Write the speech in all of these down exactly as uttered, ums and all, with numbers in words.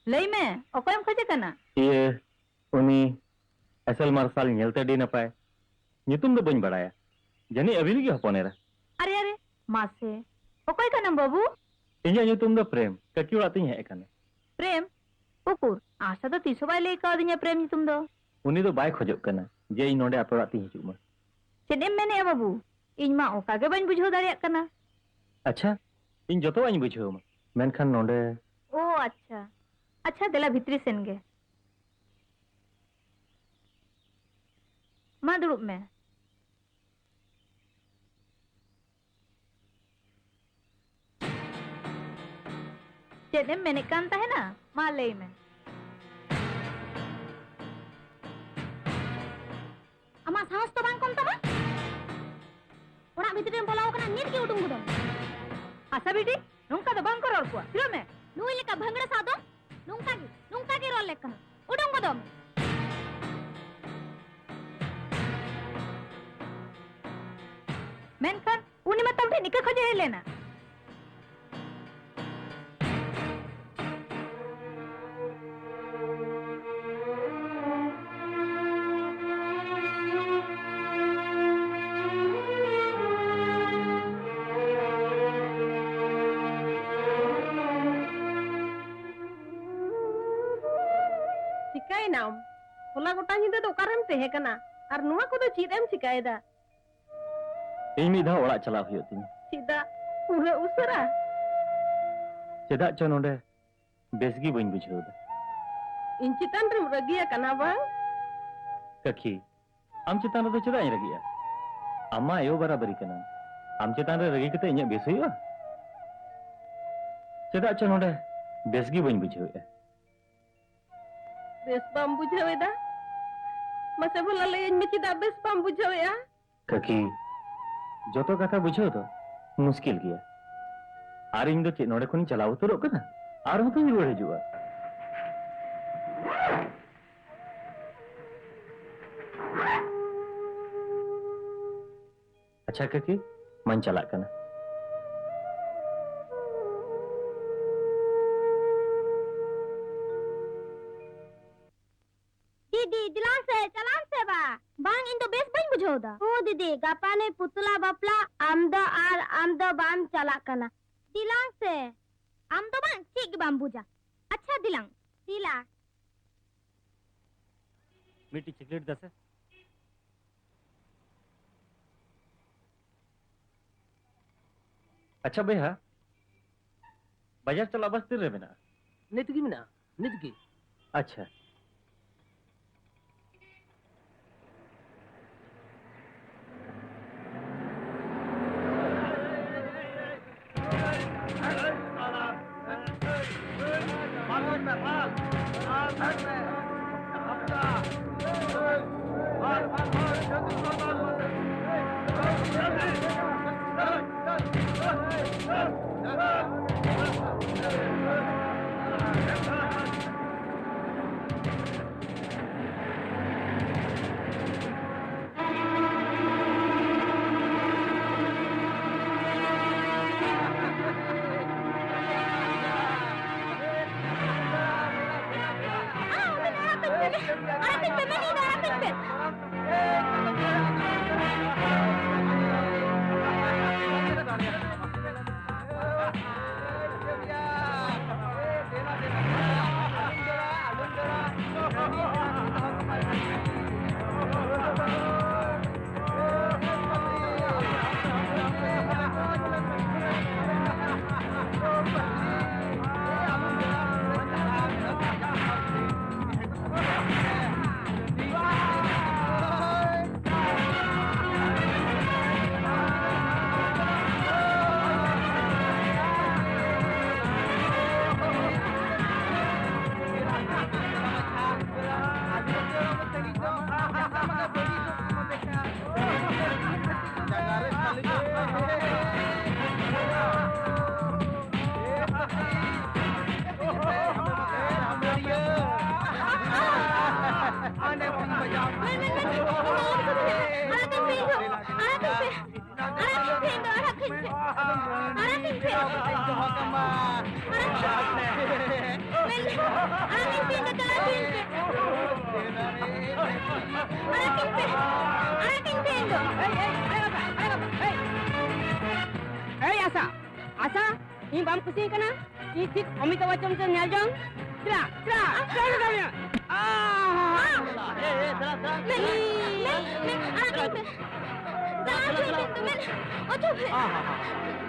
ᱞᱟᱹᱭ ᱢᱮ, ᱚᱠᱚᱭᱮᱢ ᱠᱷᱚᱡᱮ ᱠᱟᱱᱟ? ᱤᱭᱟᱹ, ᱩᱱᱤ ᱮᱥᱮᱞ ᱢᱟᱨᱥᱟᱞ ᱧᱮᱞᱛᱮ ᱟᱹᱰᱤ ᱱᱟᱯᱟᱭ᱾ ᱧᱩᱛᱩᱢ ᱫᱚ ᱵᱟᱹᱧ ᱵᱟᱲᱟᱭᱟ᱾ ᱡᱟᱹᱱᱤᱡ ᱟᱹᱵᱤᱱᱤᱡ ᱜᱮ ᱦᱚᱯᱚᱱ ᱮᱨᱟ᱾ ᱟᱨᱮ, ᱟᱨᱮ, ᱢᱟᱥᱮ, ᱚᱠᱚᱭ ᱠᱟᱱᱟᱢ ᱵᱟᱹᱵᱩ? ᱤᱧᱟᱹᱜ ᱧᱩᱛᱩᱢ ᱫᱚ ᱯᱨᱮᱢ᱾ ᱠᱟᱹᱠᱤ ᱚᱲᱟᱜ ᱛᱤᱧ ᱦᱮᱡ ᱟᱠᱟᱱᱟ᱾ ᱯᱨᱮᱢ? ᱩᱠᱩᱨ, ᱟᱥᱟ ᱫᱚ ᱛᱤᱥ ᱦᱚᱸ ᱵᱟᱭ ᱞᱟᱹᱭ ᱠᱟᱣᱫᱤᱧᱟ ᱯᱨᱮᱢ ᱧᱩᱛᱩᱢ ᱫᱚ᱾ ᱩᱱᱤ ᱫᱚ ᱵᱟᱭ ᱠᱷᱚᱡᱚᱜ ᱠᱟᱱᱟ ᱡᱮ ᱤᱧ ᱱᱚᱰᱮ ᱟᱯᱮ ᱚᱲᱟᱜ ᱛᱤᱧ ᱦᱤᱡᱩᱜ ᱢᱟ᱾ ᱪᱮᱫ ᱮᱢ ᱢᱮᱱᱮᱜᱼᱟ ᱵᱟᱹᱵᱩ? ᱤᱧ ᱢᱟ ᱚᱠᱟ ᱜᱮ ᱵᱟᱹᱧ ᱵᱩᱡᱷᱟᱹᱣ ᱫᱟᱲᱮᱭᱟᱜ ᱠᱟᱱᱟ᱾ ᱟᱪᱪᱷᱟ, ᱤᱧ ᱡᱚᱛᱚᱣᱟᱜ ᱤᱧ ᱵᱩᱡᱷᱟᱹᱣ ᱟᱢᱟ, ᱢᱮᱱᱠᱷᱟᱱ ᱱᱚᱰᱮ ᱳ ᱟᱪᱪᱷᱟ᱾ ᱟᱪᱪᱷᱟ, ᱫᱮᱞᱟ ᱵᱷᱤᱛᱨᱤ ᱥᱮᱱ ᱜᱮ᱾ ᱢᱟ ᱫᱩᱲᱩᱵ ᱢᱮ᱾ ᱪᱮᱫ ᱮᱢ ᱢᱮᱱᱮᱫ ᱠᱟᱱ ᱛᱟᱦᱮᱱᱟ? ᱢᱟ ᱞᱟᱹᱭ ᱢᱮ᱾ ᱟᱢᱟᱜ ᱥᱟᱦᱚᱥ ᱫᱚ ᱵᱟᱝ ᱠᱚᱢ ᱛᱟᱢᱟ? ᱚᱲᱟᱜ ᱵᱷᱤᱛᱨᱤ ᱨᱮᱢ ᱵᱚᱞᱚ ᱟᱠᱟᱱᱟ, ᱱᱤᱛ ᱜᱮ ᱩᱰᱩᱝ ᱜᱚᱫᱚᱜ ᱢᱮ᱾ ᱟᱥᱟ ᱵᱤᱴᱤ, ᱱᱚᱝᱠᱟ ᱫᱚ ᱵᱟᱝ ᱠᱚ ᱨᱚᱲ ᱠᱚᱣᱟ, ᱯᱷᱤᱨᱚᱜ ᱢᱮ᱾ ᱱᱩᱭ ᱞᱮᱠᱟ ᱵᱷᱟᱝᱲᱟ ᱥᱟᱶ ᱫᱚ ᱱᱚᱝᱠᱟ ᱜᱮ, ᱱᱚᱝᱠᱟ ᱜᱮ ᱨᱚᱲ ᱞᱮᱠ ᱠᱟᱱᱟ᱾ ᱩᱰᱩᱝ ᱜᱚᱫᱚᱜ ᱢᱮ᱾ ᱢᱮᱱᱠᱷᱟᱱ ᱩᱱᱤ ᱢᱟ ᱛᱟᱢ ᱴᱷᱮᱱ ᱱᱤᱠᱟᱹ ᱠᱷᱚᱡᱮ ᱦᱮᱡ ᱞᱮᱱᱟ᱾ ᱪᱤᱠᱟᱹᱭᱮᱱᱟᱢ? ᱦᱚᱞᱟ ᱜᱚᱴᱟ ᱧᱤᱫᱟᱹ ᱫᱚ ᱚᱠᱟᱨᱮᱢ ᱛᱟᱦᱮᱸ ᱠᱟᱱᱟ? ᱟᱨ ᱱᱚᱣᱟ ᱠᱚᱫᱚ ᱪᱮᱫ ᱮᱢ ᱪᱤᱠᱟᱹᱭᱮᱫᱟ? ᱤᱧ ᱢᱤᱫ ᱫᱷᱟᱣ ᱚᱲᱟᱜ ᱪᱟᱞᱟᱜ ᱦᱩᱭᱩᱜ ᱛᱤᱧᱟ᱾ ᱪᱮᱫᱟᱜ ᱩᱱᱟᱹᱜ ᱩᱥᱟᱹᱨᱟ? ᱪᱮᱫᱟᱜ ᱪᱚ ᱱᱚᱰᱮ ᱵᱮᱥ ᱜᱮ ᱵᱟᱹᱧ ᱵᱩᱡᱷᱟᱹᱣ ᱮᱫᱟ᱾ ᱤᱧ ᱪᱮᱛᱟᱱ ᱨᱮᱢ ᱨᱟᱹᱜᱤ ᱟᱠᱟᱱᱟ ᱵᱟᱝ? ᱠᱟᱹᱠᱤ, ᱟᱢ ᱪᱮᱛᱟᱱ ᱨᱮᱫᱚ ᱪᱮᱫᱟᱜ ᱤᱧ ᱨᱟᱹᱜᱤᱜᱼᱟ? ᱟᱢ ᱢᱟ ᱟᱭᱳ ᱵᱟᱨᱟᱵᱟᱨᱤ ᱠᱟᱱᱟᱢ᱾ ᱟᱢ ᱪᱮᱛᱟᱱ ᱨᱮ ᱨᱟᱹᱜᱤ ᱠᱟᱛᱮ ᱤᱧᱟᱹᱜ ᱵᱮᱥ ᱦᱩᱭᱩᱜᱼᱟ? ᱪᱮᱫᱟᱜ ᱪᱚ ᱱᱚᱰᱮ ᱵᱮᱥ ᱜᱮ ᱵᱟᱹᱧ ᱵᱩᱡᱷᱟᱹᱣᱮᱫᱼᱟ᱾ ᱵᱮᱥ ᱵᱟᱢ ᱵᱩᱡᱷᱟᱹᱣ ᱮᱫᱟ? ᱢᱟᱥᱮ ᱵᱷᱟᱞᱟ ᱞᱟᱹᱭᱟᱹᱧ ᱢᱮ, ᱪᱮᱫᱟᱜ ᱵᱮᱥ ᱵᱟᱢ ᱵᱩᱡᱷᱟᱹᱣ ᱮᱫᱼᱟ? ᱠᱟᱹᱠᱤ, ᱡᱚᱛᱚ ᱠᱟᱛᱷᱟ ᱵᱩᱡᱷᱟᱹᱣ ᱫᱚ ᱢᱩᱥᱠᱤᱞ ᱜᱮᱭᱟ᱾ ᱟᱨ ᱤᱧ ᱫᱚ ᱪᱮᱫ ᱱᱚᱰᱮ ᱠᱷᱚᱱᱤᱧ ᱪᱟᱞᱟᱣ ᱩᱛᱟᱹᱨᱚᱜ ᱠᱟᱱᱟ? ᱟᱨᱦᱚᱸ ᱛᱚᱧ ᱨᱩᱣᱟᱹᱲ ᱦᱤᱡᱩᱜᱼᱟ᱾ ᱟᱪᱪᱷᱟ ᱠᱟᱹᱠᱤ, ᱢᱟᱧ ᱪᱟᱞᱟᱜ ᱠᱟᱱᱟ᱾ ᱫᱤᱫᱤ, ᱫᱮᱞᱟᱝ ᱥᱮ, ᱪᱟᱞᱟᱝ ᱥᱮ ᱵᱟ᱾ ᱵᱟᱝ, ᱤᱧ ᱫᱚ ᱵᱮᱥ ᱵᱟᱹᱧ ᱵᱩᱡᱷᱟᱹᱣ ᱫᱟ᱾ ᱳ ᱫᱤᱫᱤ, ᱜᱟᱯᱟ ᱱᱩᱭ ᱯᱩᱛᱞᱟ ᱵᱟᱯᱞᱟ, ᱟᱢ ᱫᱚ ᱟᱨ ᱟᱢ ᱫᱚ ᱵᱟᱢ ᱪᱟᱞᱟᱜ ᱠᱟᱱᱟ᱾ ᱫᱮᱞᱟᱝ ᱥᱮ᱾ ᱟᱢ ᱫᱚ ᱵᱟᱝ, ᱪᱮᱫ ᱜᱮ ᱵᱟᱢ ᱵᱩᱡᱟ᱾ ᱟᱪᱪᱷᱟ, ᱫᱮᱞᱟᱝ᱾ ᱫᱮᱞᱟ᱾ ᱢᱤᱫᱴᱤᱡ ᱪᱚᱠᱞᱮᱴ ᱫᱮᱥᱮ᱾ ᱟᱪᱪᱷᱟ ᱵᱚᱭᱦᱟ, ᱵᱟᱡᱟᱨ ᱪᱟᱞᱟᱜ ᱵᱟᱥ ᱛᱤᱱ ᱨᱮ ᱢᱮᱱᱟᱜᱼᱟ? ᱱᱤᱛ ᱜᱮ ᱢᱮᱱᱟᱜᱼᱟ, ᱱᱤᱛ ᱜᱮ᱾ ᱟᱪᱪᱷᱟ᱾ ᱟᱲᱟᱜ ᱠᱟᱹᱧ ᱯᱮ, ᱤᱧ ᱫᱚ ᱟᱞᱚᱢ ᱥᱟᱹᱛᱟᱹᱧᱟ᱾ ᱟᱲᱟᱜ ᱠᱟᱹᱧ ᱯᱮ, ᱤᱧ ᱫᱚ᱾ ᱟᱲᱟᱜ ᱠᱟᱹᱧ ᱯᱮ᱾ ᱟᱲᱟᱜ ᱠᱟᱹᱧ ᱯᱮ, ᱤᱧ ᱫᱚ ᱟᱲᱟᱜ ᱠᱟᱹᱧ ᱯᱮ᱾ ᱟᱲᱟᱜ ᱠᱟᱹᱧ ᱯᱮ᱾ ᱟᱲᱟᱜ ᱠᱟᱹᱧ ᱯᱮ᱾ ᱢᱮᱱ-, ᱟᱲᱟᱜ ᱠᱟᱹᱧ ᱯᱮ, ᱤᱧ ᱫᱚ ᱪᱟᱞᱟᱜ ᱟᱹᱧ᱾ ᱟᱲᱟᱜᱤᱧ ᱯᱮ! ᱟᱲᱟᱜᱤᱧ ᱯᱮ ᱤᱧ ᱫᱚ! ᱮᱭ, ᱟᱥᱟ! ᱟᱥᱟ! ᱤᱧ ᱵᱟᱢ ᱠᱩᱥᱤᱭᱟᱹᱧ ᱠᱟᱱᱟ? ᱤᱧ ᱴᱷᱤᱠ ᱚᱢᱤᱛᱟᱵᱷ ᱵᱚᱪᱪᱚᱱ ᱥᱮᱫ ᱧᱮᱞ ᱡᱚᱝ᱾ ᱪᱮᱫᱟᱜ? ᱪᱮᱫᱟᱜ? ᱪᱮᱫᱟᱜ ᱮᱢ ᱢᱮᱛᱟᱫᱤᱧᱟ? ᱟᱦ! ᱢᱮ, ᱢᱮ, ᱢᱮ, ᱟᱲᱟᱜ ᱠᱟᱹᱧ ᱯᱮ᱾ ᱫᱟᱜ ᱟᱹᱜᱩᱭ ᱯᱮ, ᱢᱮ, ᱚᱪᱚᱜ ᱯᱮ᱾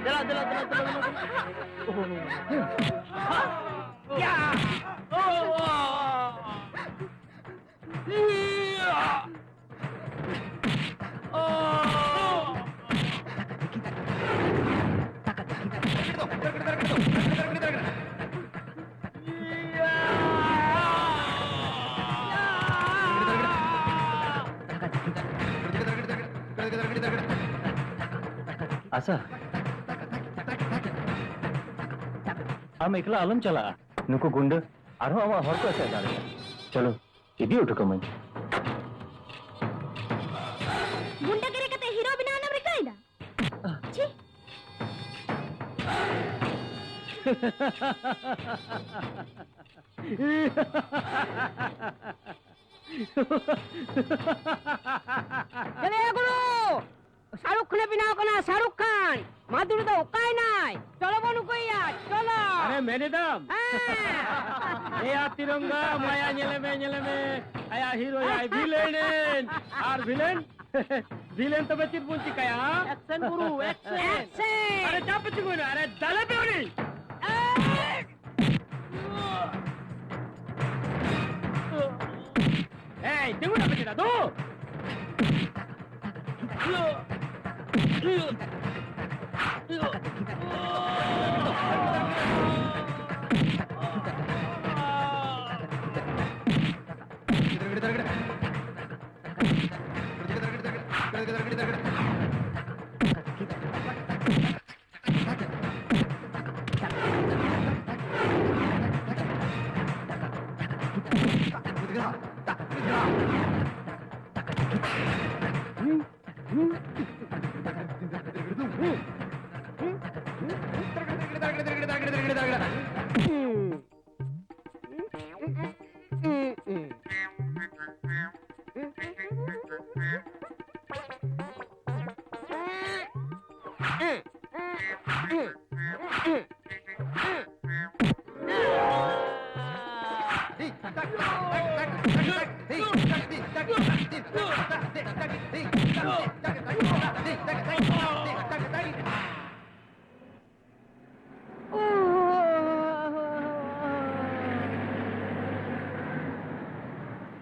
ᱫᱮᱞᱟ, ᱫᱮᱞᱟ, ᱫᱮᱞᱟ, ᱫᱮᱞᱟ, ᱫᱮᱞᱟ᱾ ᱭᱟ! ᱟᱥᱟ, ᱟᱢ ᱮᱠᱞᱟ ᱟᱞᱚᱢ ᱪᱟᱞᱟᱜᱼᱟ᱾ ᱱᱩᱠᱩ ᱜᱩᱱᱰᱟᱹ ᱟᱨᱦᱚᱸ ᱟᱢᱟᱜ ᱦᱚᱨ ᱠᱚ ᱮᱥᱮᱫ ᱫᱟᱲᱮᱭᱟᱜᱼᱟ᱾ ᱪᱚᱞᱚ, ᱤᱫᱤ ᱦᱚᱴᱚ ᱠᱟᱹᱢᱟᱹᱧ᱾ ᱜᱩᱱᱰᱟᱹᱜᱤᱨᱤ ᱠᱟᱛᱮ ᱦᱤᱨᱳ ᱵᱮᱱᱟᱣ ᱨᱮᱱᱟᱢ ᱨᱤᱠᱟᱹᱭᱮᱫᱟ? ᱪᱷᱤ! ᱪᱮᱞᱮᱭᱟ ᱜᱩᱨᱩ! ᱥᱟᱦᱨᱩᱠᱷ ᱠᱷᱟᱱᱮ ᱵᱮᱱᱟᱣ ᱠᱟᱱᱟ, ᱥᱟᱦᱨᱩᱠᱷ ᱠᱷᱟᱱ᱾ ᱢᱟᱫᱩᱨ ᱫᱚ ᱚᱠᱟᱭᱱᱟᱭ? ᱪᱚᱞᱚ ᱵᱚᱱ ᱩᱠᱩᱭᱮᱭᱟ, ᱪᱚᱞᱚ᱾ ᱟᱨᱮ ᱢᱮᱱᱮᱫᱟᱢ? ᱦᱮᱸ᱾ ᱮᱭᱟ ᱛᱤᱨᱚᱝᱜᱟ, ᱢᱟᱭᱟ ᱧᱮᱞᱮ ᱢᱮ, ᱧᱮᱞᱮ ᱢᱮ᱾ ᱟᱭᱟ ᱦᱤᱨᱳᱭᱟᱭ ᱵᱷᱤᱞᱮᱱ ᱮᱱ᱾ ᱟᱨ ᱵᱷᱤᱞᱮᱱ? ᱵᱷᱤᱞᱮᱱ ᱛᱚᱵᱮ ᱪᱮᱫ ᱵᱚᱱ ᱪᱤᱠᱟᱭᱟ? ᱮᱠᱥᱮᱱ ᱜᱩᱨᱩ, ᱮᱠᱥᱮᱱ᱾ ᱮᱠᱥᱮᱱ᱾ ᱟᱨᱮ ᱪᱟᱯ ᱪᱤᱠᱟᱹᱭᱱᱟ? ᱟᱨᱮ ᱫᱟᱞᱮ ᱯᱮ ᱩᱱᱤ᱾ ᱮᱭ! ᱮᱭ, ᱛᱤᱸᱜᱩᱱ ᱟᱯᱮ ᱪᱮᱫᱟᱜ ᱫᱩ?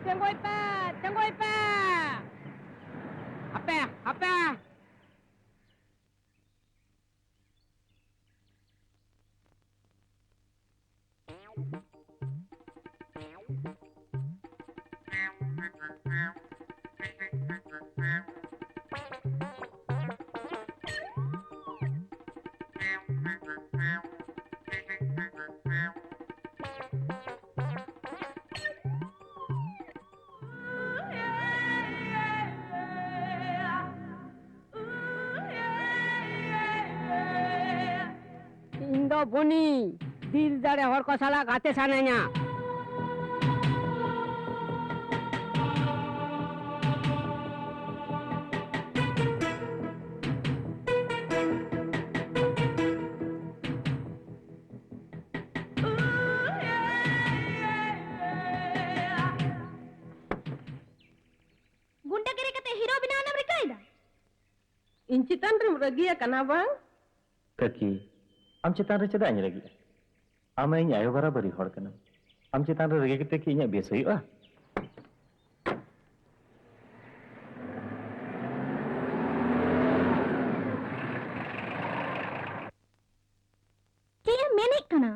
ᱛᱤᱸᱜᱩᱭ ᱯᱮ, ᱛᱤᱸᱜᱩᱭ ᱯᱮ᱾ ᱦᱟᱯᱮ, ᱦᱟᱯᱮ᱾ ᱤᱧ ᱫᱚ ᱵᱚᱱᱤ, ᱫᱤᱞ ᱫᱟᱲᱮ ᱦᱚᱲ ᱠᱚ ᱥᱟᱞᱟᱜ ᱜᱟᱛᱮ ᱥᱟᱱᱟᱧᱟ᱾ ᱜᱩᱱᱰᱟᱹᱜᱤᱨᱤ ᱠᱟᱛᱮ ᱦᱤᱨᱳ ᱵᱮᱱᱟᱣ ᱮᱢ ᱨᱤᱠᱟᱹᱭᱮᱫᱟ? ᱤᱧ ᱪᱮᱛᱟᱱ ᱨᱮᱢ ᱨᱟᱹᱜᱤ ᱟᱠᱟᱱᱟ ᱵᱟᱝ? ᱠᱟᱹᱠᱤ, ᱟᱢ ᱪᱮᱛᱟᱱ ᱨᱮ ᱪᱮᱫᱟᱜ ᱤᱧ ᱨᱟᱹᱜᱤᱜᱼᱟ? ᱟᱢ ᱤᱧ ᱟᱭᱳ ᱵᱟᱨᱟᱵᱟᱹᱨᱤ ᱦᱚᱲ ᱠᱟᱱᱟᱢ᱾ ᱟᱢ ᱪᱮᱛᱟᱱ ᱨᱮ ᱨᱟᱹᱜᱤ ᱠᱟᱛᱮ ᱠᱤ ᱤᱧᱟᱹᱜ ᱵᱮᱥ ᱦᱩᱭᱩᱜᱼᱟ? ᱪᱮᱫ ᱮᱢ ᱢᱮᱱᱮᱫ ᱠᱟᱱᱟ?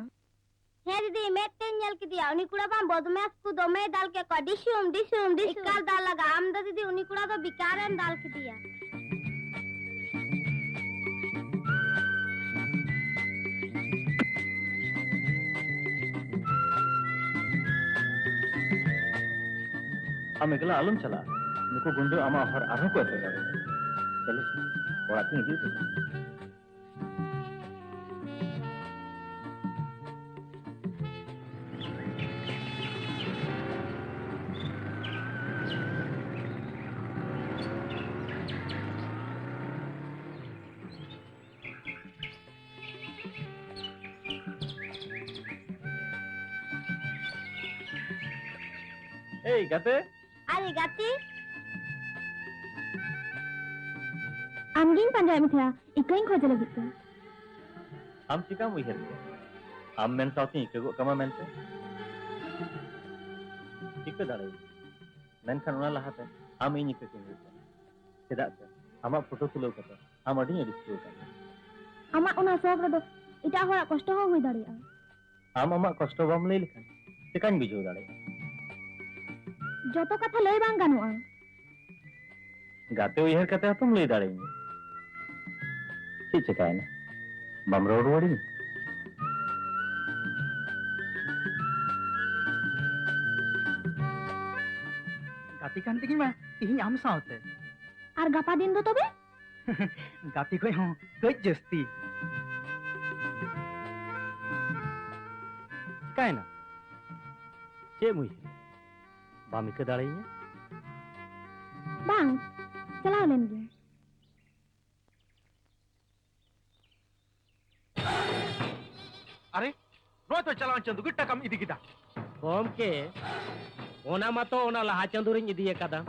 ᱦᱮᱸ ᱫᱤᱫᱤ, ᱢᱮᱫ ᱛᱮᱧ ᱧᱮᱞ ᱠᱮᱫᱮᱭᱟ᱾ ᱩᱱᱤ ᱠᱚᱲᱟ ᱵᱟᱝ ᱵᱚᱫᱢᱟᱥ ᱠᱚ ᱫᱚᱢᱮᱭ ᱫᱟᱞ ᱠᱮᱫ ᱠᱚᱣᱟ᱾ ᱰᱤᱥᱩᱢ, ᱰᱤᱥᱩᱢ, ᱰᱤᱥᱩᱢ᱾ ᱮᱠᱟᱞ ᱫᱟᱞ ᱞᱟᱜᱟ᱾ ᱟᱢ ᱫᱚ ᱫᱤᱫᱤ ᱩᱱᱤ ᱠᱚᱲᱟ ᱫᱚ ᱵᱮᱠᱟᱨᱮᱢ ᱫᱟᱞ ᱠᱮᱫᱮᱭᱟ᱾ ᱟᱢ ᱮᱠᱞᱟ ᱟᱞᱚᱢ ᱪᱟᱞᱟᱜᱼᱟ᱾ ᱱᱩᱠᱩ ᱜᱩᱱᱰᱟᱹ ᱟᱢᱟᱜ ᱦᱚᱨ ᱟᱨᱦᱚᱸ ᱠᱚ ᱮᱥᱮᱫ ᱫᱟᱲᱮᱭᱟᱜᱼᱟ᱾ ᱪᱚᱞᱚ, ᱚᱲᱟᱜ ᱛᱤᱧ ᱤᱫᱤᱭᱮᱫ ᱯᱮᱭᱟ᱾ ᱮᱭ ᱜᱟᱛᱮ᱾ ᱟᱨᱮ ᱜᱟᱛᱮ᱾ ᱟᱢᱜᱤᱧ ᱯᱟᱸᱡᱟᱭᱮᱫ ᱢᱮ ᱛᱟᱦᱮᱸᱜᱼᱟ, ᱤᱠᱟᱹᱧ ᱠᱷᱚᱡ ᱞᱟᱹᱜᱤᱫ ᱛᱮ᱾ ᱟᱢ ᱪᱤᱠᱟᱢ ᱩᱭᱦᱟᱹᱨ ᱠᱮᱫᱟ? ᱟᱢ ᱢᱮᱱ ᱥᱟᱶᱛᱮᱧ ᱤᱠᱟᱹ ᱜᱚᱜ ᱠᱟᱢᱟ ᱢᱮᱱᱛᱮ? ᱤᱠᱟᱹ ᱫᱟᱲᱮᱭᱟᱜᱼᱟ, ᱢᱮᱱᱠᱷᱟᱱ ᱚᱱᱟ ᱞᱟᱦᱟᱛᱮ ᱟᱢ ᱤᱧ ᱤᱠᱟᱹ ᱠᱟᱹᱧ ᱦᱩᱭᱩᱜ ᱛᱟᱢᱟ᱾ ᱪᱮᱫᱟᱜ ᱥᱮ ᱟᱢᱟᱜ ᱯᱷᱳᱴᱳ ᱛᱩᱞᱟᱹᱣ ᱠᱟᱛᱮ ᱟᱢ ᱟᱹᱰᱤᱧ ᱟᱹᱲᱤᱥ ᱦᱚᱪᱚ ᱟᱠᱟᱫ ᱢᱮᱭᱟ᱾ ᱟᱢᱟᱜ ᱚᱱᱟ ᱥᱚᱠ ᱨᱮᱫᱚ ᱮᱴᱟᱜ ᱦᱚᱲᱟᱜ ᱠᱚᱥᱴᱚ ᱦᱚᱸ ᱦᱩᱭ ᱫᱟᱲᱮᱭᱟᱜᱼᱟ᱾ ᱟᱢ ᱟᱢᱟᱜ ᱠᱚᱥᱴᱚ ᱵᱟᱢ ᱞᱟᱹᱭ ᱞᱮᱠᱷᱟᱱ ᱪᱮᱠᱟᱧ ᱵᱩᱡᱷᱟᱹᱣ ᱫᱟᱲᱮᱭᱟᱜᱼᱟ? ᱡᱚᱛᱚ ᱠᱟᱛᱷᱟ ᱞᱟᱹᱭ ᱵᱟᱝ ᱜᱟᱱᱚᱜᱼᱟ᱾ ᱜᱟᱛᱮ ᱩᱭᱦᱟᱹᱨ ᱠᱟᱛᱮ ᱦᱚᱸᱛᱚᱢ ᱞᱟᱹᱭ ᱫᱟᱲᱮᱭᱟᱹᱧᱟ᱾ ᱪᱮᱫ ᱪᱮᱠᱟᱭᱮᱱᱟ? ᱵᱟᱢ ᱨᱚᱲ ᱨᱩᱣᱟᱹᱲᱤᱧᱟ? ᱜᱟᱛᱮ ᱠᱟᱱ ᱛᱤᱧ ᱢᱟ ᱛᱤᱦᱤᱧ ᱟᱢ ᱥᱟᱶᱛᱮ᱾ ᱟᱨ ᱜᱟᱯᱟ ᱫᱤᱱ ᱫᱚ ᱛᱚᱵᱮ? ᱜᱟᱛᱮ ᱠᱷᱚᱡ ᱦᱚᱸ ᱠᱟᱹᱡ ᱡᱟᱹᱥᱛᱤ᱾ ᱪᱤᱠᱟᱭᱮᱱᱟ? ᱪᱮᱫ ᱮᱢ ᱩᱭᱦᱟᱹᱨ? ᱵᱟᱢ ᱤᱠᱟᱹ ᱫᱟᱲᱮᱭᱟᱹᱧᱟ? ᱵᱟᱝ, ᱪᱟᱞᱟᱣ ᱞᱮᱱ ᱜᱤᱧ᱾ ᱟᱨᱮ, ᱱᱚᱜᱼᱚᱭ ᱛᱚ ᱪᱟᱞᱟᱣᱮᱱ ᱪᱟᱸᱫᱳ ᱜᱮ ᱴᱟᱠᱟᱢ ᱤᱫᱤ ᱠᱮᱫᱟ᱾ ᱜᱚᱢᱠᱮ, ᱚᱱᱟ ᱢᱟᱛᱚ ᱚᱱᱟ ᱞᱟᱦᱟ ᱪᱟᱸᱫᱳ ᱨᱤᱧ ᱤᱫᱤ ᱟᱠᱟᱫᱟ,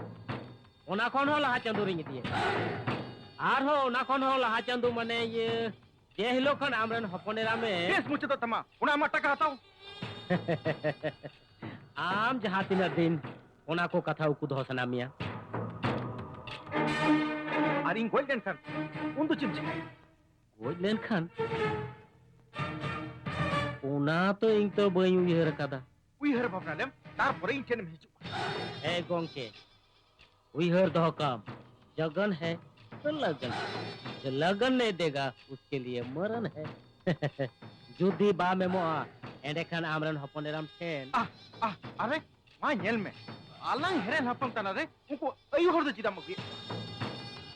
ᱚᱱᱟ ᱠᱷᱚᱱ ᱦᱚᱸ ᱞᱟᱦᱟ ᱪᱟᱸᱫᱳ ᱨᱤᱧ ᱤᱫᱤ ᱟᱠᱟᱫᱟ, ᱟᱨᱦᱚᱸ ᱚᱱᱟ ᱠᱷᱚᱱ ᱦᱚᱸ ᱞᱟᱦᱟ ᱪᱟᱸᱫᱳ, ᱢᱟᱱᱮ ᱤᱭᱟᱹ, ᱡᱮ ᱦᱤᱞᱳᱜ ᱠᱷᱚᱱ ᱟᱢᱨᱮᱱ ᱦᱚᱯᱚᱱ ᱮᱨᱟ ᱢᱮ᱾ ᱵᱮᱥ ᱢᱩᱪᱟᱹᱫᱚᱜ ᱛᱟᱢᱟ ᱚᱱᱟ ᱟᱢᱟᱜ ᱴᱟᱠᱟ ᱦᱟᱛᱟᱣ᱾ ᱟᱢ ᱡᱟᱦᱟᱸ ᱛᱤᱱᱟᱹᱜ ᱫᱤᱱ ᱚᱱᱟ ᱠᱚ ᱠᱟᱛᱷᱟ ᱩᱠᱩ ᱫᱚᱦᱚ ᱥᱟᱱᱟ ᱢᱮᱭᱟ᱾ ᱟᱨ ᱤᱧ ᱜᱚᱡ ᱞᱮᱱᱠᱷᱟᱱ ᱩᱱ ᱫᱚ ᱪᱮᱫ ᱮᱢ ᱪᱤᱠᱟᱹᱭᱟ? ᱜᱚᱡ ᱞᱮᱱᱠᱷᱟᱱ? ᱚᱱᱟ ᱛᱚ ᱤᱧ ᱛᱚ ᱵᱟᱹᱧ ᱩᱭᱦᱟᱹᱨ ᱟᱠᱟᱫᱟ᱾ ᱩᱭᱦᱟᱹᱨ ᱵᱷᱟᱵᱽᱱᱟ ᱞᱮᱢ, ᱛᱟᱨᱯᱚᱨᱮ ᱤᱧ ᱴᱷᱮᱱᱮᱢ ᱦᱤᱡᱩᱜᱼᱟ᱾ ᱮ ᱜᱚᱝᱠᱮ, ᱩᱭᱦᱟᱹᱨ ᱫᱚᱦᱚ ᱠᱟᱢ, ᱡᱚᱜᱚᱱ ᱦᱮ ᱛᱚ ᱞᱚᱜᱚᱱ ᱦᱮ, ᱡᱚ ᱞᱚᱜᱚᱱ ᱱᱟᱦᱤ ᱫᱮᱜᱟ ᱩᱥᱠᱮ ᱞᱤᱭᱮ ᱢᱚᱨᱚᱱ ᱦᱮ᱾ ᱡᱩᱫᱤ ᱵᱟᱢ ᱮᱢᱚᱜᱼᱟ, ᱮᱸᱰᱮᱠᱷᱟᱱ ᱟᱢᱨᱮᱱ ᱦᱚᱯᱚᱱ ᱮᱨᱟᱢ ᱴᱷᱮᱱ᱾ ᱟᱦ, ᱟᱦ, ᱟᱨᱮ, ᱢᱟ ᱧᱮᱞ ᱢᱮ, ᱟᱞᱟᱝ ᱦᱮᱨᱮᱞ ᱦᱟᱯᱟᱢ ᱛᱟᱞᱟᱨᱮ ᱩᱱᱠᱩ ᱟᱭᱩ ᱦᱚᱲ ᱫᱚ ᱪᱮᱫᱟᱜ ᱮᱢ ᱟᱹᱜᱩᱭᱮᱫ ᱠᱚᱣᱟ?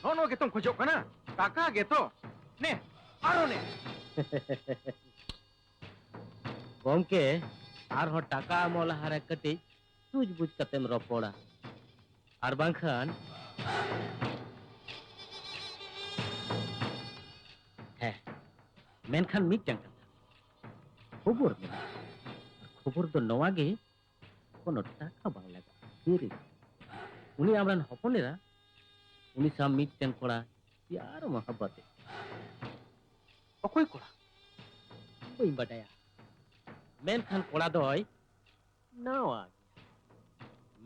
ᱱᱚᱜᱼᱚ ᱱᱚᱣᱟ ᱜᱮᱛᱚᱢ ᱠᱷᱚᱡᱚᱜ ᱠᱟᱱᱟ? ᱴᱟᱠᱟ ᱜᱮᱛᱚ? ᱱᱮ, ᱟᱨᱚ ᱱᱮ᱾ ᱜᱚᱢᱠᱮ, ᱟᱨᱦᱚᱸ ᱴᱟᱠᱟ ᱮᱢᱚᱜ ᱞᱟᱦᱟᱨᱮ ᱠᱟᱹᱴᱤᱡ ᱥᱩᱡ ᱵᱩᱡ ᱠᱟᱛᱮᱢ ᱨᱚᱯᱚᱲᱟ, ᱟᱨ ᱵᱟᱝᱠᱷᱟᱱ᱾ ᱦᱮᱸ, ᱢᱮᱱᱠᱷᱟᱱ ᱢᱤᱫᱴᱟᱝ ᱠᱟᱛᱷᱟ, ᱠᱷᱚᱵᱚᱨ ᱢᱮᱱᱟᱜᱼᱟ᱾ ᱠᱷᱚᱵᱚᱨ ᱫᱚ ᱱᱚᱣᱟ ᱜᱮ, ᱠᱳᱱᱳ ᱴᱟᱠᱟ ᱵᱟᱝ ᱞᱟᱜᱟᱜᱼᱟ᱾ ᱯᱷᱤᱨᱤ᱾ ᱩᱱᱤ ᱟᱢᱨᱮᱱ ᱦᱚᱯᱚᱱ ᱮᱨᱟ, ᱩᱱᱤ ᱥᱟᱶ ᱢᱤᱫᱴᱮᱱ ᱠᱚᱲᱟ ᱯᱭᱟᱨ ᱢᱚᱦᱟᱵᱵᱟᱛ ᱮ᱾ ᱚᱠᱚᱭ ᱠᱚᱲᱟ? ᱵᱟᱹᱧ ᱵᱟᱰᱟᱭᱟ, ᱢᱮᱱᱠᱷᱟᱱ ᱠᱚᱲᱟ ᱫᱚᱭ ᱱᱟᱣᱟ ᱜᱮᱭᱟ᱾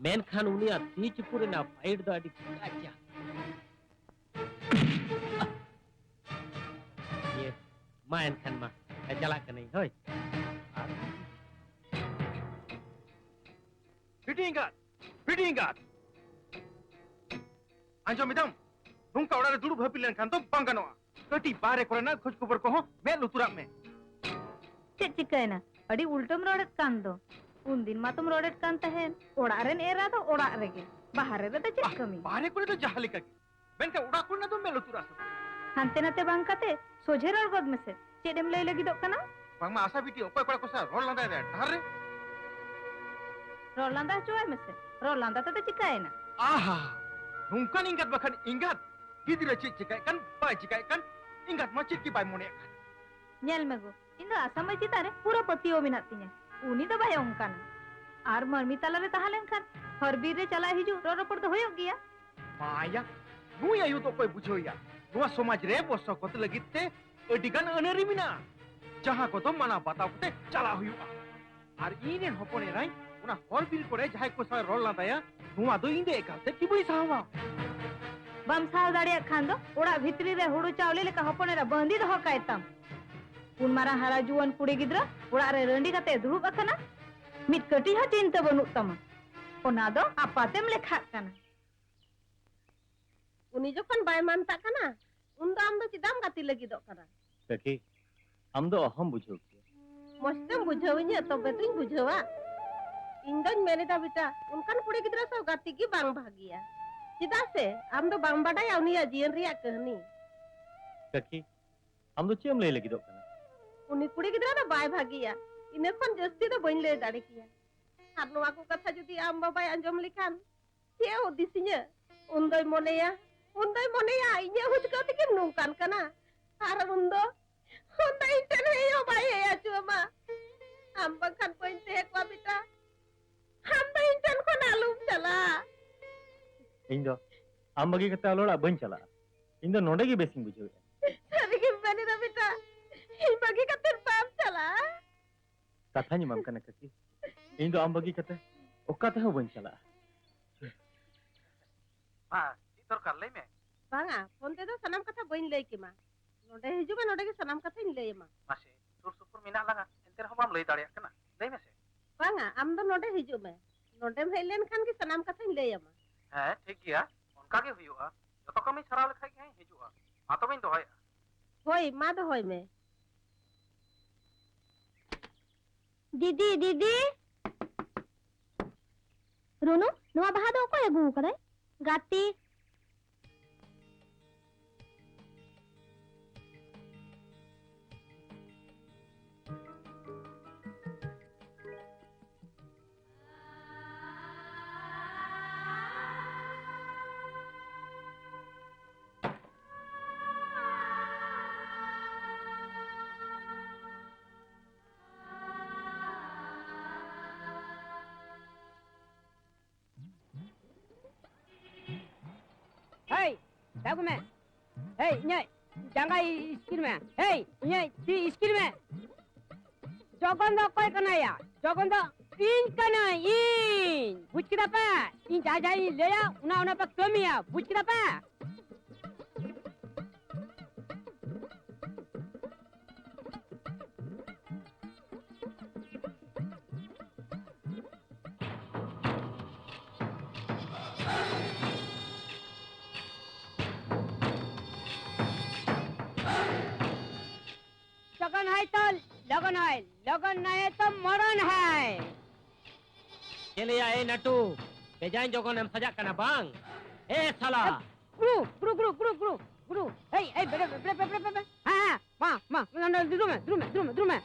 ᱢᱮᱱᱠᱷᱟᱱ ᱩᱱᱤᱭᱟᱜ ᱛᱤ ᱪᱩᱯᱩᱫ ᱨᱮᱱᱟᱜ ᱯᱷᱟᱭᱤᱴ ᱫᱚ ᱟᱹᱰᱤ ᱠᱟᱡᱟᱠ᱾ ᱤᱭᱟᱹ, ᱢᱟ ᱮᱱᱠᱷᱟᱱ ᱢᱟ, ᱪᱟᱞᱟᱜ ᱠᱟᱹᱱᱟᱹᱧ, ᱦᱳᱭ᱾ ᱟᱨ ᱵᱤᱴᱤ ᱮᱸᱜᱟᱛ, ᱵᱤᱴᱤ ᱮᱸᱜᱟᱛ, ᱟᱸᱡᱚᱢ ᱮᱫᱟᱢ? ᱱᱚᱝᱠᱟ ᱚᱲᱟᱜ ᱨᱮ ᱫᱩᱲᱩᱵ ᱦᱟᱹᱯᱤᱫ ᱞᱮᱱᱠᱷᱟᱱ ᱫᱚ ᱵᱟᱝ ᱜᱟᱱᱚᱜᱼᱟ᱾ ᱠᱟᱹᱴᱤᱡ ᱵᱟᱦᱨᱮ ᱠᱚᱨᱮᱱᱟᱜ ᱠᱷᱳᱡᱽ ᱠᱷᱚᱵᱚᱨ ᱠᱚᱦᱚᱸ ᱢᱮᱫ ᱞᱩᱛᱩᱨᱟᱜ ᱢᱮ᱾ ᱪᱮᱫ ᱪᱤᱠᱟᱹᱭᱮᱱᱟ? ᱟᱹᱰᱤ ᱩᱞᱴᱟᱹᱢ ᱨᱚᱲᱮᱫ ᱠᱟᱱ ᱫᱚ᱾ ᱩᱱᱫᱤᱱ ᱢᱟᱛᱚᱢ ᱨᱚᱲᱮᱫ ᱠᱟᱱ ᱛᱟᱦᱮᱸᱱ, ᱚᱲᱟᱜ ᱨᱮᱱ ᱮᱨᱟ ᱫᱚ ᱚᱲᱟᱜ ᱨᱮᱜᱮ, ᱵᱟᱦᱨᱮ ᱨᱮᱫᱚ ᱪᱮᱫ ᱵᱟᱦ, ᱠᱟᱹᱢᱤ? ᱵᱟᱦᱨᱮ ᱠᱚᱨᱮ ᱫᱚ ᱡᱟᱦᱟᱸ ᱞᱮᱠᱟ ᱜᱮ, ᱢᱮᱱᱠᱷᱟᱱ ᱚᱲᱟᱜ ᱠᱚᱨᱮᱱᱟᱜ ᱫᱚ ᱢᱮᱫ ᱞᱩᱛᱩᱨᱟᱜ ᱥᱮ ᱵᱟᱝ? ᱦᱟᱱᱛᱮ ᱱᱟᱛᱮ ᱵᱟᱝ ᱠᱟᱛᱮ ᱥᱚᱡᱷᱮ ᱨᱚᱲ ᱜᱚᱫ ᱢᱮᱥᱮ᱾ ᱪᱮᱫ ᱮᱢ ᱞᱟᱹᱭ ᱞᱟᱹᱜᱤᱫᱚᱜ ᱠᱟᱱᱟ? ᱵᱟᱝᱢᱟ ᱟᱥᱟ ᱵᱤᱴᱤ ᱚᱠᱚᱭ ᱠᱚᱲᱟ ᱠᱚ ᱥᱟᱶ ᱨᱚᱲ ᱞᱟᱸᱫᱟᱭᱮᱫᱟᱭ ᱰᱟᱦᱟᱨ ᱨᱮ? ᱨᱚᱲ ᱞᱟᱸᱫᱟ ᱦᱚᱪᱚᱣᱟᱭ ᱢᱮᱥᱮ᱾ ᱨᱚᱲ ᱞᱟᱸᱫᱟ ᱛᱮᱫᱚ ᱪᱤᱠᱟᱹᱭᱮᱱᱟ? ᱟᱦᱟ! ᱱᱚᱝᱠᱟᱱ ᱮᱸᱜᱟᱛ ᱵᱟᱠᱷᱟᱱ ᱮᱸᱜᱟᱛ᱾ ᱜᱤᱫᱽᱨᱟᱹ ᱪᱮᱫ ᱪᱤᱠᱟᱹᱭᱮᱫ ᱠᱟᱱ, ᱵᱟᱭ ᱪᱤᱠᱟᱹᱭᱮᱫ ᱠᱟᱱ, ᱮᱸᱜᱟᱛ ᱢᱟ ᱪᱮᱫ ᱜᱮ ᱵᱟᱭ ᱢᱚᱱᱮᱭᱮᱫ ᱠᱟᱱ᱾ ᱧᱮᱞ ᱢᱮ ᱜᱳ, ᱤᱧ ᱫᱚ ᱟᱥᱟ ᱢᱟᱹᱭ ᱪᱮᱛᱟᱱ ᱨᱮ ᱯᱩᱨᱟᱹ ᱯᱟᱹᱛᱭᱟᱹᱣ ᱢᱮᱱᱟᱜ ᱛᱤᱧᱟ᱾ ᱩᱱᱤ ᱫᱚ ᱵᱟᱭ ᱚᱱᱠᱟᱱᱟ᱾ ᱟᱨ ᱢᱟᱹᱱᱢᱤ ᱛᱟᱞᱟ ᱨᱮ ᱛᱟᱦᱮᱸ ᱞᱮᱱᱠᱷᱟᱱ ᱦᱚᱨ ᱵᱤᱨ ᱨᱮ ᱪᱟᱞᱟᱜ ᱦᱤᱡᱩᱜ, ᱨᱚᱲ ᱨᱚᱯᱚᱲ ᱫᱚ ᱦᱩᱭᱩᱜ ᱜᱮᱭᱟ᱾ ᱢᱟᱭᱟ, ᱱᱩᱭ ᱟᱭᱳ ᱫᱚ ᱚᱠᱚᱭ ᱵᱩᱡᱷᱟᱹᱣᱮᱭᱟ? ᱱᱚᱣᱟ ᱥᱚᱢᱟᱡᱽ ᱨᱮ ᱵᱚᱥᱚᱜᱚᱛ ᱞᱟᱹᱜᱤᱫ ᱛᱮ ᱟᱹᱰᱤ ᱜᱟᱱ ᱟᱹᱱ ᱟᱹᱨᱤ ᱢᱮᱱᱟᱜᱼᱟ, ᱡᱟᱦᱟᱸ ᱠᱚᱫᱚ ᱢᱟᱱᱟᱣ ᱵᱟᱛᱟᱣ ᱠᱟᱛᱮ ᱪᱟᱞᱟᱜ ᱦᱩᱭᱩᱜᱼᱟ᱾ ᱟᱨ ᱤᱧ ᱨᱮᱱ ᱦᱚᱯᱚᱱ ᱮᱨᱟᱧ ᱚᱱᱟ ᱦᱚᱨ ᱵᱤᱨ ᱠᱚᱨᱮ ᱡᱟᱦᱟᱸᱭ ᱠᱚ ᱥᱟᱶ ᱨᱚᱲ ᱞᱟᱸᱫᱟᱭᱟ, ᱱᱚᱣᱟ ᱫᱚ ᱤᱧ ᱫᱚ ᱮᱠᱟᱞ ᱛᱮ ᱜᱮ ᱵᱟᱹᱧ ᱥᱟᱦᱟᱣᱟ᱾ ᱵᱟᱢ ᱥᱟᱦᱟᱣ ᱫᱟᱲᱮᱭᱟᱜ ᱠᱷᱟᱱ ᱫᱚ ᱚᱲᱟᱜ ᱵᱷᱤᱛᱨᱤ ᱨᱮ ᱦᱩᱲᱩ ᱪᱟᱣᱞᱮ ᱞᱮᱠᱟ ᱦᱚᱯᱚᱱ ᱮᱨᱟ ᱵᱟᱸᱫᱤ ᱫᱚᱦᱚ ᱠᱟᱭ ᱛᱟᱢ᱾ ᱩᱱ ᱢᱟᱨᱟᱝ ᱦᱟᱨᱟ ᱡᱩᱣᱟᱹᱱ ᱠᱩᱲᱤ ᱜᱤᱫᱽᱨᱟᱹ ᱚᱲᱟᱜ ᱨᱮ ᱨᱟᱺᱰᱤ ᱠᱟᱛᱮ ᱫᱩᱲᱩᱵ ᱟᱠᱟᱱᱟ, ᱢᱤᱫ ᱠᱟᱹᱴᱤᱡ ᱦᱚᱸ ᱪᱤᱱᱛᱟᱹ ᱵᱟᱹᱱᱩᱜ ᱛᱟᱢᱟ᱾ ᱚᱱᱟ ᱫᱚ ᱟᱯᱟᱛᱮᱢ ᱞᱮᱠᱷᱟᱜ ᱠᱟᱱᱟ᱾ ᱩᱱᱤ ᱡᱚᱠᱷᱚᱱ ᱵᱟᱭ ᱢᱟᱱᱛᱟᱜ ᱠᱟᱱᱟ, ᱩᱱ ᱫᱚ ᱟᱢ ᱫᱚ ᱪᱮᱫᱟᱜ ᱮᱢ ᱜᱟᱛᱮ ᱞᱟᱹᱜᱤᱫᱚᱜ ᱠᱟᱱᱟ? ᱠᱟᱹᱠᱤ, ᱟᱢ ᱫᱚ ᱚᱦᱚᱢ ᱵᱩᱡᱷᱟᱹᱣ ᱠᱮᱭᱟ᱾ ᱢᱚᱡᱽ ᱛᱮᱢ ᱵᱩᱡᱷᱟᱹᱣᱤᱧᱟᱹ, ᱛᱚᱵᱮ ᱛᱚᱧ ᱵᱩᱡᱷᱟᱹᱣᱟ᱾ ᱤᱧ ᱫᱚᱧ ᱢᱮᱱ ᱮᱫᱟ ᱵᱮᱴᱟ, ᱚᱱᱠᱟᱱ ᱠᱩᱲᱤ ᱜᱤᱫᱽᱨᱟᱹ ᱥᱟᱶ ᱜᱟᱛᱮ ᱜᱮ ᱵᱟᱝ ᱵᱷᱟᱹᱜᱤᱭᱟ᱾ ᱪᱮᱫᱟᱜ ᱥᱮ ᱟᱢ ᱫᱚ ᱵᱟᱢ ᱵᱟᱰᱟᱭᱟ ᱩᱱᱤᱭᱟᱜ ᱡᱤᱭᱚᱱ ᱨᱮᱭᱟᱜ ᱠᱟᱹᱦᱱᱤ᱾ ᱠᱟᱹᱠᱤ, ᱟᱢ ᱫᱚ ᱪᱮᱫ ᱮᱢ ᱞᱟᱹᱭ ᱞᱟᱹᱜᱤᱫᱚᱜ ᱠᱟᱱᱟ? ᱩᱱᱤ ᱠᱩᱲᱤ ᱜᱤᱫᱽᱨᱟᱹ ᱫᱚ ᱵᱟᱭ ᱵᱷᱟᱹᱜᱤᱭᱟ, ᱤᱱᱟᱹ ᱠᱷᱚᱱ ᱡᱟᱹᱥᱛᱤ ᱫᱚ ᱵᱟᱹᱧ ᱞᱟᱹᱭ ᱫᱟᱲᱮ ᱠᱮᱭᱟ᱾ ᱟᱨ ᱱᱚᱣᱟ ᱠᱚ ᱠᱟᱛᱷᱟ ᱡᱩᱫᱤ ᱟᱢ ᱵᱟᱵᱟᱭ ᱟᱸᱡᱚᱢ ᱞᱮᱠᱷᱟᱱ, ᱪᱮᱫ ᱮ ᱦᱩᱫᱤᱥᱤᱧᱟ? ᱩᱱ ᱫᱚᱭ ᱢᱚᱱᱮᱭᱟ, ᱩᱱ ᱫᱚᱭ ᱢᱚᱱᱮᱭᱟ, ᱤᱧᱟᱹᱜ ᱦᱩᱫᱠᱟᱹᱣ ᱛᱮᱜᱮᱢ ᱱᱚᱝᱠᱟᱱ ᱠᱟᱱᱟ᱾ ᱟᱨ ᱩᱱ ᱫᱚ, ᱩᱱ ᱫᱚ ᱤᱧ ᱴᱷᱮᱱ ᱦᱮᱡ ᱦᱚᱸ ᱵᱟᱭ ᱦᱮᱡ ᱦᱚᱪᱚ ᱟᱢᱟ᱾ ᱟᱢ ᱵᱟᱝᱠᱷᱟᱱ ᱵᱟᱹᱧ ᱛᱟᱦᱮᱸ ᱠᱚᱜᱼᱟ ᱵᱮᱴᱟ᱾ ᱤᱧ ᱫᱚ ᱟᱢ ᱵᱟᱹᱜᱤ ᱠᱟᱛᱮ ᱟᱞᱮ ᱚᱲᱟᱜ ᱵᱟᱹᱧ ᱪᱟᱞᱟᱜᱼᱟ᱾ ᱤᱧ ᱫᱚ ᱱᱚᱰᱮ ᱜᱮ ᱵᱮᱥᱤᱧ ᱵᱩᱡᱷᱟᱹᱣᱮᱫᱼᱟ᱾ ᱥᱟᱹᱨᱤ ᱜᱮᱢ ᱢᱮᱱ ᱮᱫᱟ ᱵᱮᱴᱟ? ᱤᱧ ᱵᱟᱹᱜᱤ ᱠᱟᱛᱮ ᱵᱟᱢ ᱪᱟᱞᱟᱜᱼᱟ? ᱠᱟᱛᱷᱟᱧ ᱮᱢᱟᱢ ᱠᱟᱱᱟ ᱠᱟᱹᱠᱤ, ᱤᱧ ᱫᱚ ᱟᱢ ᱵᱟᱹᱜᱤ ᱠᱟᱛᱮ ᱚᱠᱟ ᱛᱮᱦᱚᱸ ᱵᱟᱹᱧ ᱪᱟᱞᱟᱜᱼᱟ᱾ ᱢᱟ, ᱪᱮᱫ ᱫᱚᱨᱠᱟᱨ? ᱞᱟᱹᱭ ᱢᱮ᱾ ᱵᱟᱝᱟ, ᱯᱷᱳᱱ ᱛᱮᱫᱚ ᱥᱟᱱᱟᱢ ᱠᱟᱛᱷᱟ ᱵᱟᱹᱧ ᱞᱟᱹᱭ ᱠᱮᱢᱟ᱾ ᱱᱚᱰᱮ ᱦᱤᱡᱩᱜ ᱢᱮ, ᱱᱚᱰᱮ ᱜᱮ ᱥᱟᱱᱟᱢ ᱠᱟᱛᱷᱟᱧ ᱞᱟᱹᱭ ᱟᱢᱟ᱾ ᱢᱟᱥᱮ, ᱥᱩᱨ ᱥᱩᱯᱩᱨ ᱢᱮᱱᱟᱜ ᱞᱟᱝᱟ, ᱮᱱᱛᱮ ᱨᱮᱦᱚᱸ ᱵᱟᱢ ᱞᱟᱹᱭ ᱫᱟᱲᱮᱭᱟᱜ ᱠᱟᱱᱟ᱾ ᱞᱟᱹᱭ ᱢᱮᱥᱮ᱾ ᱵᱟᱝᱟ, ᱟᱢ ᱫᱚ ᱱᱚᱰᱮ ᱦᱤᱡᱩᱜ ᱢᱮ᱾ ᱱᱚᱰᱮᱢ ᱦᱮᱡ ᱞᱮᱱᱠᱷᱟᱱ ᱜᱮ ᱥᱟᱱᱟᱢ ᱠᱟᱛᱷᱟᱧ ᱞᱟᱹᱭ ᱟᱢᱟ᱾ ᱦᱮᱸ, ᱴᱷᱤᱠ ᱜᱮᱭᱟ, ᱚᱱᱠᱟ ᱜᱮ ᱦᱩᱭᱩᱜᱼᱟ᱾ ᱡᱚᱛᱚ ᱠᱟᱹᱢᱤ ᱥᱟᱨᱟᱣ ᱞᱮᱠᱷᱟᱡ ᱜᱮ ᱦᱟᱸᱜ ᱤᱧ ᱦᱤᱡᱩᱜᱼᱟ᱾ ᱢᱟ ᱛᱚᱵᱮᱧ ᱫᱚᱦᱚᱭᱮᱫᱼᱟ᱾ ᱦᱳᱭ, ᱢᱟ ᱫᱚᱦᱚᱭ ᱢᱮ᱾ ᱫᱤᱫᱤ, ᱫᱤᱫᱤ᱾ ᱨᱩᱱᱩ, ᱱᱚᱣᱟ ᱵᱟᱦᱟ ᱫᱚ ᱚᱠᱚᱭ ᱟᱹᱜᱩ ᱟᱠᱟᱫᱟᱭ? ᱜᱟᱛᱮ᱾ ᱦᱮᱭ, ᱫᱟᱜᱽ ᱢᱮ᱾ ᱦᱮᱭ, ᱤᱧᱟᱹᱜ ᱡᱟᱸᱜᱟ ᱤᱥᱠᱤᱨ ᱢᱮ᱾ ᱦᱮᱭ, ᱤᱧᱟᱹᱜ ᱛᱤ ᱤᱥᱠᱤᱨ ᱢᱮ᱾ ᱡᱚᱜᱚᱱ ᱫᱚ ᱚᱠᱚᱭ ᱠᱟᱱᱟᱭᱟ? ᱡᱚᱜᱚᱱ ᱫᱚ ᱤᱧ ᱠᱟᱹᱱᱟᱹᱧ, ᱤᱧ᱾ ᱵᱩᱡᱽ ᱠᱮᱫᱟ ᱯᱮ? ᱤᱧ ᱡᱟᱦᱟᱸ ᱡᱟᱦᱟᱸ ᱤᱧ ᱞᱟᱹᱭᱟ, ᱚᱱᱟ, ᱚᱱᱟ ᱯᱮ ᱠᱟᱹᱢᱤᱭᱟ᱾ ᱵᱩᱡᱽ ᱠᱮᱫᱟ ᱯᱮ? ᱞᱚᱜᱚᱱ ᱦᱟᱭ ᱛᱚ, ᱞᱚᱜᱚᱱ ᱦᱟᱭ, ᱞᱚᱜᱚᱱ ᱱᱟᱭ ᱛᱚ ᱢᱚᱨᱚᱱ ᱦᱟᱭ᱾ ᱪᱮᱫ ᱞᱟᱹᱭᱟ, ᱮ ᱱᱟᱴᱩ, ᱵᱮᱡᱟᱭ ᱡᱚᱜᱚᱱ ᱮᱢ ᱥᱟᱡᱟᱜ ᱠᱟᱱᱟ ᱵᱟᱝ? ᱮ ᱥᱟᱞᱟ! ᱜᱩᱨᱩ, ᱜᱩᱨᱩ, ᱜᱩᱨᱩ, ᱜᱩᱨᱩ, ᱜᱩᱨᱩ, ᱜᱩᱨᱩ, ᱜᱩᱨᱩ᱾ ᱮᱭ, ᱮᱭ, ᱵᱮᱨᱮ, ᱵᱮᱨᱮ, ᱵᱮᱨᱮ, ᱵᱮᱨᱮ, ᱵᱮᱨᱮ᱾ ᱦᱮᱸ, ᱦᱮᱸ, ᱢᱟ, ᱢᱟ, ᱫᱩᱲᱩᱵ ᱢᱮ, ᱫᱩᱲᱩᱵ ᱢᱮ, ᱫᱩᱲᱩᱵ ᱢᱮ, ᱫᱩᱲᱩᱵ ᱢᱮ᱾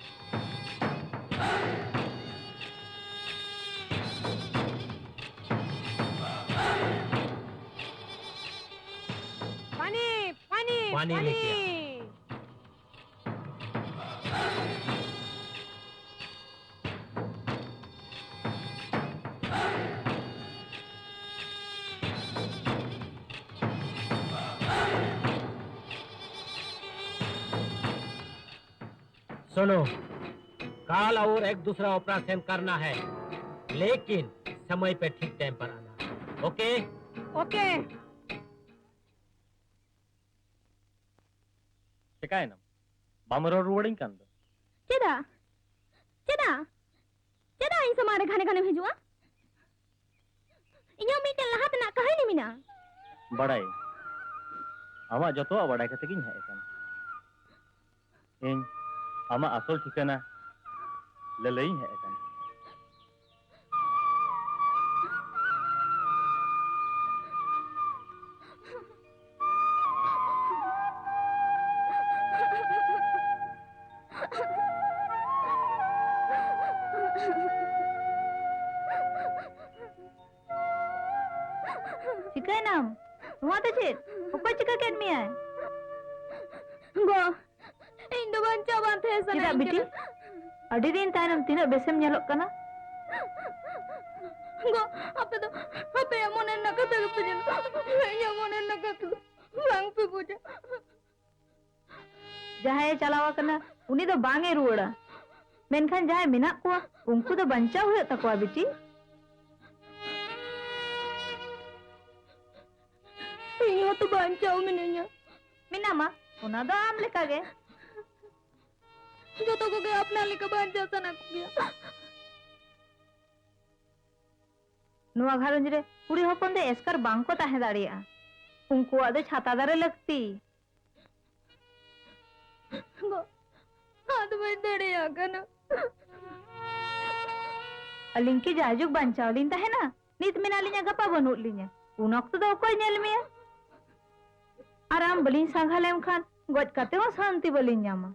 ᱯᱟᱱᱤ, ᱯᱟᱱᱤ, ᱯᱟᱱᱤ ᱯᱟᱱᱤ᱾ ᱞᱮᱠᱮᱭᱟ᱾ सुनो, कल और एक दूसरा ऑपरेशन करना है, लेकिन समय पे ठीक टाइम पर आना। ओके? ओके। ᱪᱮᱠᱟᱭᱮᱱᱟᱢ? ᱵᱟᱢ ᱨᱚᱲ ᱨᱩᱣᱟᱹᱲᱤᱧ ᱠᱟᱱ ᱫᱚ᱾ ᱪᱮᱫᱟᱜ? ᱪᱮᱫᱟᱜ? ᱪᱮᱫᱟᱜ ᱤᱧ ᱥᱟᱢᱟᱝ ᱨᱮ ᱜᱷᱟᱱᱮ ᱜᱷᱟᱱᱮᱢ ᱦᱤᱡᱩᱜᱼᱟ? ᱤᱧᱟᱹᱜ ᱢᱤᱫᱴᱮᱱ ᱞᱟᱦᱟ ᱛᱮᱱᱟᱜ ᱠᱟᱹᱦᱱᱤ ᱢᱮᱱᱟᱜᱼᱟ᱾ ᱵᱟᱲᱟᱭᱟᱹᱧ᱾ ᱟᱢᱟᱜ ᱡᱚᱛᱚᱣᱟᱜ ᱵᱟᱲᱟᱭ ᱠᱟᱛᱮ ᱜᱤᱧ ᱦᱮᱡ ᱟᱠᱟᱱᱟ᱾ ᱤᱧ ᱟᱢᱟᱜ ᱟᱥᱚᱞ ᱴᱷᱤᱠᱟᱹᱱᱟ ᱞᱟᱹᱞᱟᱹᱭᱤᱧ ᱦᱮᱡ ᱟᱠᱟᱱᱟ᱾ ᱪᱤᱠᱟᱹᱭᱮᱱᱟᱢ? ᱱᱚᱣᱟ ᱫᱚ ᱪᱮᱫ? ᱚᱠᱚᱭ ᱪᱤᱠᱟᱹ ᱠᱮᱫ ᱢᱮᱭᱟᱭ? ᱜᱚ, ᱤᱧ ᱫᱚ ᱵᱟᱧᱪᱟᱣ ᱵᱟᱝ ᱛᱟᱦᱮᱸ ᱥᱟᱱᱟᱧ ᱪᱮᱫᱟᱜ ᱵᱤᱴᱤ? ᱠᱟᱱᱟ᱾ ᱟᱹᱰᱤ ᱫᱤᱱ ᱛᱟᱭᱱᱚᱢ ᱛᱤᱱᱟᱹᱜ ᱵᱮᱥᱮᱢ ᱧᱮᱞᱚᱜ ᱠᱟᱱᱟ᱾ ᱜᱚ, ᱟᱯᱮ ᱫᱚ ᱟᱯᱮᱭᱟᱜ ᱢᱚᱱᱮ ᱨᱮᱱᱟᱜ ᱠᱟᱛᱷᱟ ᱜᱮᱯᱮ ᱧᱮᱞᱟ᱾ ᱤᱧᱟᱹᱜ ᱢᱚᱱᱮ ᱨᱮᱱᱟᱜ ᱠᱟᱛᱷᱟ ᱫᱚ ᱵᱟᱝ ᱯᱮ ᱵᱩᱡᱟ᱾ ᱡᱟᱦᱟᱸᱭᱮ ᱪᱟᱞᱟᱣ ᱟᱠᱟᱱᱟ, ᱩᱱᱤ ᱫᱚ ᱵᱟᱝ ᱮ ᱨᱩᱣᱟᱹᱲᱟ᱾ ᱢᱮᱱᱠᱷᱟᱱ ᱡᱟᱦᱟᱸᱭ ᱢᱮᱱᱟᱜ ᱠᱚᱣᱟ, ᱩᱱᱠᱩ ᱫᱚ ᱵᱟᱧᱪᱟᱣ ᱦᱩᱭᱩᱜ ᱛᱟᱠᱚᱣᱟ, ᱵᱤᱴᱤ᱾ ᱤᱧ ᱦᱚᱸᱛᱚ ᱵᱟᱧᱪᱟᱣ ᱢᱤᱱᱟᱹᱧᱟ᱾ ᱢᱮᱱᱟᱢᱟ, ᱚᱱᱟ ᱫᱚ ᱟᱢ ᱞᱮᱠᱟ ᱜᱮ᱾ ᱡᱚᱛᱚ ᱠᱚᱜᱮ ᱟᱯᱱᱟᱨ ᱞᱮᱠᱟ ᱵᱟᱧᱪᱟᱣ ᱥᱟᱱᱟ ᱠᱚᱜᱮᱭᱟ᱾ ᱱᱚᱣᱟ ᱜᱷᱟᱨᱚᱸᱡᱽ ᱨᱮ ᱠᱩᱲᱤ ᱦᱚᱯᱚᱱ ᱫᱚ ᱮᱥᱠᱟᱨ ᱵᱟᱝ ᱠᱚ ᱛᱟᱦᱮᱸ ᱫᱟᱲᱮᱭᱟᱜᱼᱟ᱾ ᱩᱱᱠᱩᱣᱟᱜ ᱫᱚ ᱪᱷᱟᱛᱟ ᱫᱟᱨᱮ ᱞᱟᱹᱠᱛᱤ᱾ ᱜᱚ, ᱟᱫᱚ ᱵᱟᱹᱧ ᱫᱟᱲᱮᱭᱟᱜ ᱠᱟᱱᱟ᱾ ᱟᱹᱞᱤᱧ ᱠᱤ ᱡᱟᱭᱡᱩᱜᱽ ᱵᱟᱧᱪᱟᱣ ᱞᱤᱧ ᱛᱟᱦᱮᱱᱟ? ᱱᱤᱛ ᱢᱮᱱᱟᱜ ᱞᱤᱧᱟ, ᱜᱟᱯᱟ ᱵᱟᱹᱱᱩᱜ ᱞᱤᱧᱟ᱾ ᱩᱱ ᱚᱠᱛᱚ ᱫᱚ ᱚᱠᱚᱭ ᱧᱮᱞ ᱢᱮᱭᱟ? ᱟᱨ ᱟᱢ ᱵᱟᱹᱞᱤᱧ ᱥᱟᱸᱜᱷᱟ ᱞᱮᱢ ᱠᱷᱟᱱ ᱜᱚᱡ ᱠᱟᱛᱮ ᱦᱚᱸ ᱥᱟᱱᱛᱤ ᱵᱟᱹᱞᱤᱧ ᱧᱟᱢᱟ᱾